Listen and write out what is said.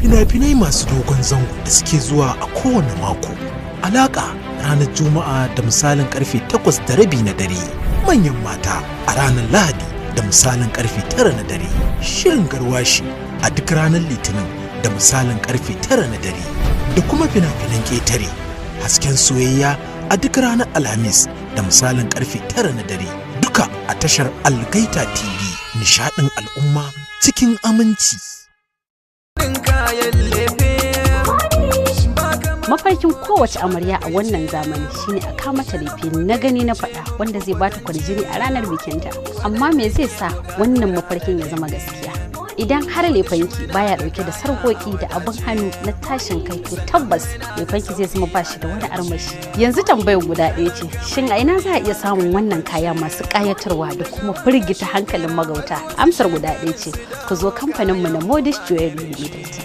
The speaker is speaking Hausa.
Fina-finai masu dogon zango da suke zuwa a kowane mako. Alaƙa ranar Juma'a da misalin karfe 8:30 na dare. Manyan Mata a ranar Lahadi da misalin karfe 9 na dare. Shirin Garwashi a duk ranar Litinin da misalin karfe 9 na dare. Da kuma fina-finan ƙetare. Hasken Soyayya a duk ranar Alhamis da misalin karfe 9 na dare. Duka a tashar Algaita TV, nishaɗin al'umma cikin aminci. Kayan lefe. Mafarkin kowace amarya a wannan zamani shine a kama ta lefe na gani na faɗa wanda zai bata kwarjini a ranar bikinta. Amma me zai sa wannan mafarkin ya zama gaskiya? Idan har lefanki baya dauke da sarƙoƙi da abin hannu na tashin kai, to tabbas lefanki zai zama bashi da wani armashi. Yanzu tambayar guda ɗaya ce: shin a ina za a iya samun wannan kaya masu ƙayatarwa da kuma firgita hankalin magauta? Amsar guda ɗaya ce: ku zo kamfaninmu na Modish Jewelry Limited.